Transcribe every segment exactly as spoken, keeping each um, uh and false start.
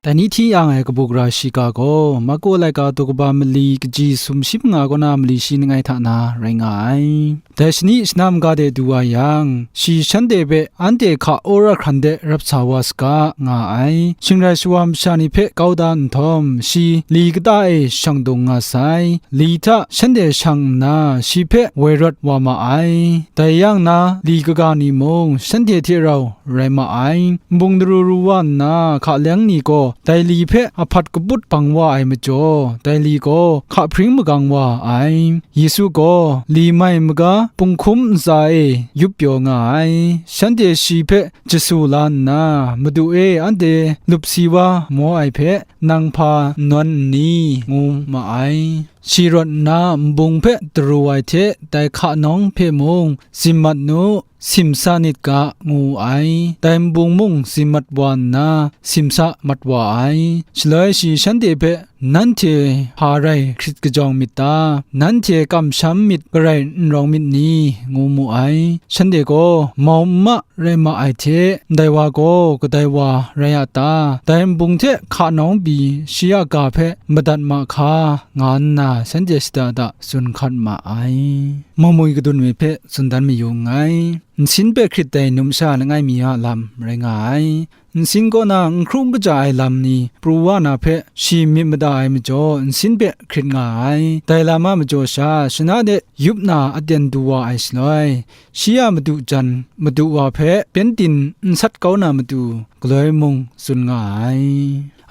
Dai ni hti yang ai kabu gara shiga gaw, Marko laika daw kaba mali kaji sumshi manga kaw na mali shi langai hta na rai nga ai. Dai shani shana maga de du wa yang, shi shanhte hpe anhte hka wora hkran de rap sa wa saga, nga ai. Shingrai shawa masha ni hpe kau da nhtawm, shi li kata e shang dung nga sai. Li hta shanhte shang nna, shi hpe woi rawt wa ma ai. Dai yang na, li kaga ni mung shanhte hte rau rai ma ai. Nbung daru ru wa nna, hka leng ni gaw dai li hpe ahpat kaput bang wa ai majaw, dai li gaw hka hpring magang wa ai. Yesu gaw li mai maga punghkum ntsa e yup pyaw nga ai. Shanhte shi hpe jasu la nna, "Madu e, anhte lup si wa maw ai hpe, nang hpa n nawn nni?" ngu ma ai. Shi rawt nna nbung hpe daru ai hte dai hka nawng hpe mung, "Sim mat nu, sim sa nit ga," ngu wu ai. Dai nbung mung sim mat wa nna, sim sa mat wa ai. Shaloi shi shanhte hpe, "Nanhte hpa rai hkrit kajawng myit ta? Nanhte kamsham myit garai n rawng myit ni?" ngu mu ai. Shanhte gaw, "Mau n ma rai ma ai hte, ndai wa gaw kadai wa rai a ta? Dai nbung hte hka nawng pyi shi a ga hpe madat ma hka?" nga nna shanhte shada da tsun hkat ma ai. Mamui kadun we hpe tsun dan mayu nngai. Nsin hpe hkrit ai numsha langai mi a lam rai nga ai. Nsin kaw na n hkrum kaja ai lam ni pru wa na hpe shi myit mada ai majaw, nsin hpe hkrit nga ai. Dai lam a majaw sha, shana de yup na aten du wa ai shaloi, shi a madu jan madu wa hpe pyengtin n sat kau na matu, galoi mung tsun nga ai.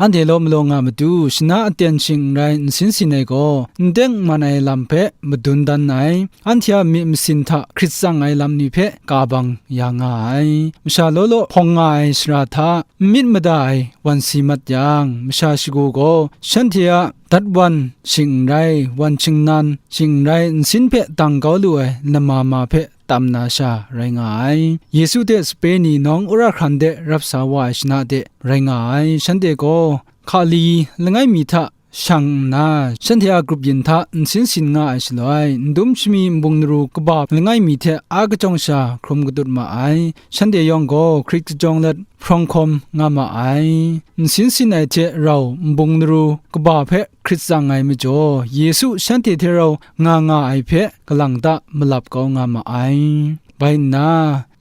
Anhte law malaw nga matu, shana aten shing n rai nsin sin ai gaw, n teng n man ai lam hpe madun dan ai. Anhte a myit masin hta hkrit tsang ai lam ni hpe ka bang ya nga ai. Masha law law hpawng nga ai shara hta n myit mada ai wan si mat yang, masha shagu gaw shanhte a dat wan shing n rai, wan shingnan shing n rai, nsin hpe dang kau lu ai nama ma hpe tam na sha rai nga ai. Yesu hte sape ni nawng wora hkran de rap sa wa ai shana de rai nga ai. Shanhte gaw hkali langai mi hta shang nna, shanhte a grup yin hta nsin sin nga ai shaloi, n dum shami nbung daru kaba langai mi hte a kachyawng sha hkrum katut ma ai. Shanhte yawng gaw hkrit kajawng let hprawng hkawm nga ma ai. Nsin sin ai hte rau nbung daru kaba hpe hkrit tsang ai majaw, Yesu shanhte hte rau nga nga ai hpe kalang ta malap kau nga ma ai. Bai nna,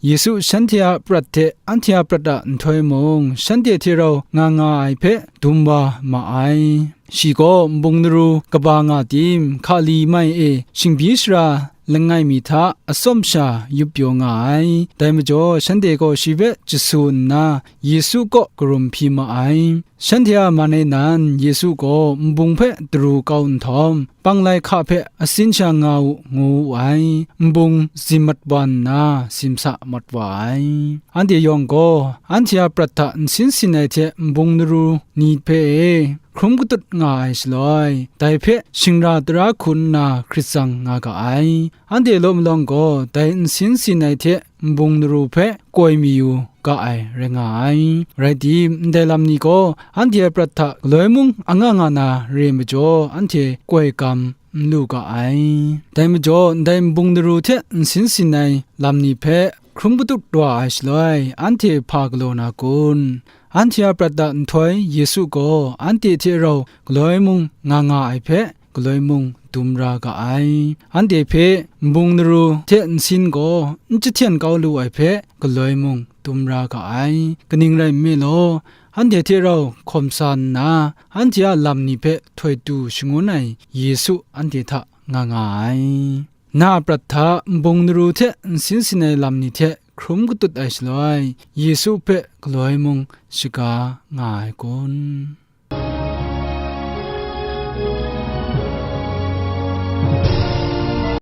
Yesu shanhte a prat hte anhte a prat a nhtoi mung, shanhte hte rau nga nga ai hpe dum wa ma ai. Shi gaw nbung daru kaba nga tim, hkali mai e shingbyi sara langai mi hta atsawm sha yup pyaw nga ai. Dai majaw, shanhte gaw shi hpe jasu nna, Yesu kaw karum hpyi ma ai. Shanhte a man e nan, Yesu gaw nbung hpe daru kau nhtawm, panglai hka hpe atsin sha nga u, ngu wu ai. Nbung sim mat wa nna, sim sa mat wa ai. Anhte yawng gaw, anhte a prat hta nsin sin ai hte nbung daru ni hpe e hkrum katut nga ai shaloi, dai hpe shingra tara hku nna hkrit tsang nga ga ai. Anhte law malawng gaw, dai nsin sin ai hte nbung daru hpe koi mayu ga ai rai nga ai. Rai tim, ndai lam ni gaw anhte a prat hta galoi mung anga nga na re majaw, anhte koi gam n lu ga ai. Dai majaw, ndai nbung daru hte nsin sin ai lam ni hpe hkrum katut wa ai shaloi, anhte hpa galaw na kun? Anhte a prat a nhtoi Yesu gaw anhte hte rau galoi mung nga nga ai hpe, galoi mung dum ra ga ai. Anhte hpe nbung daru hte nsin gaw n jahten kau lu ai hpe, galoi mung dum ra ga ai. Kaning rai nme law, anhte hte rau hkawm sa nna, anhte a lam ni hpe htoi tu shangun ai Yesu anhte hta nga nga ai. Na a prat hta nbung daru hte nsin sin ai lam ni hte hkrum katut ai shaloi, Yesu hpe galoi mung shaga nga ai kun?